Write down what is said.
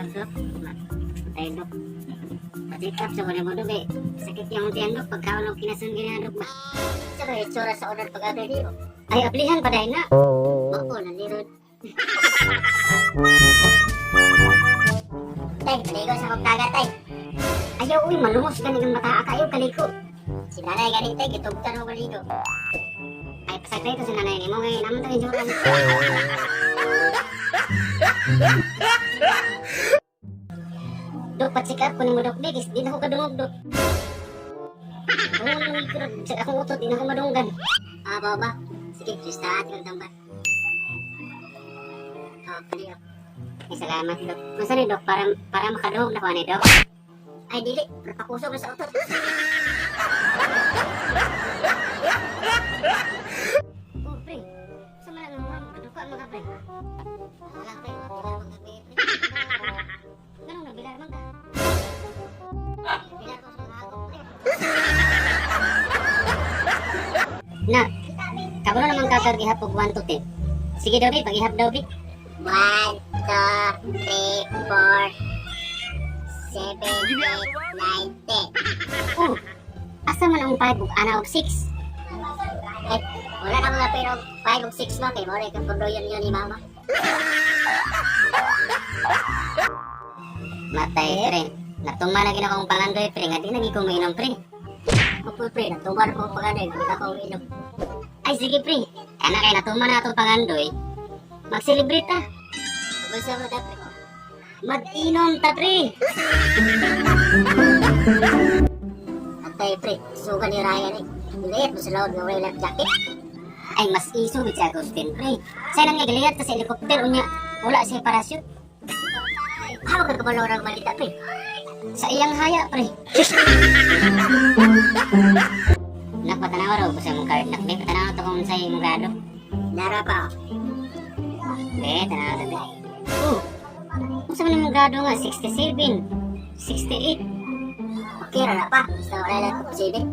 Up, Dok. Patay, Dok. Pa-check up sa kunya mo, Dok, eh. Sakit yung tiyan, Dok. Pagkaon og kinasun gina, Dok ba? Sa may itsura sa order pag-abli di mo. Ay, ablihan pa dahil na. Mao na ni ron. Tay, maligo sa kong dagat, tay. Ayaw, uy, malungos ka ng mata kayo, kaliko. Si nanay gani, tay, gitugtan mo maligo. Ay, pasagay ito si nanay ni mo ngayon. Naman ito yung Dok, pa-check up ko ni mo, Dok. Di, di na ako kadungog, Dok. Oo, nang ikirog. Sa akong utot, di na ako madunggan. Ah, ba ba? Sige, listahan ko tambal. Oh, kali oh. Ay, salamat, Dok. Masa ni, Dok? Para makadungog na ko, ani, Dok. Ay, dili. Pakusog na sa utot. Oh, pre. Sa man ang mga kaduka, mga pre. Wala, pre. Bilar ko gabi, pre. Ganun na, bilar man ka. Bilar ko sa mga hagop, pre. Na, kabalo naman ka kag ihap og 1 to 10. Sige daw, bi, pag-ihap daw, bi. 1, 2, 3, 4, 7, 8, 9, 10. Oh, asa man ang 5 ug ana og 6? Eh, wala na mga pero 5 o 6 mo kay mo rin kang yun yun ni mama. Matay, pre. Natuma na gina akong pangandoy, pre. Nga di na ko mainom, pre. Opo, pre, natumar ko pag ano, hindi ako uminom. Ay, sige, pre. Ana kay natuma na atong pangandoy. Mag-celebrate ta. Basta mo dapat. Mag-inom ta, pre. Atay, pre, suga ni Ryan eh. Nilayat mo sa lawag ng wala life jacket. Ay, mas iso gid si Agustin, pre. Sa nang giliyat ta sa helicopter unya wala siya parachute. Hawak ka kabalo ng balita, pre. Sa iyang haya, pre. Nak, patanawa raw ko sa imong card. Nak, be, patanawa to kung sa imong grado. Nara pa, oh. Be, tanawa to, be. Oh, unsa man imong grado nga? 67, 68. Okay, rara pa. Basta wala lang posible.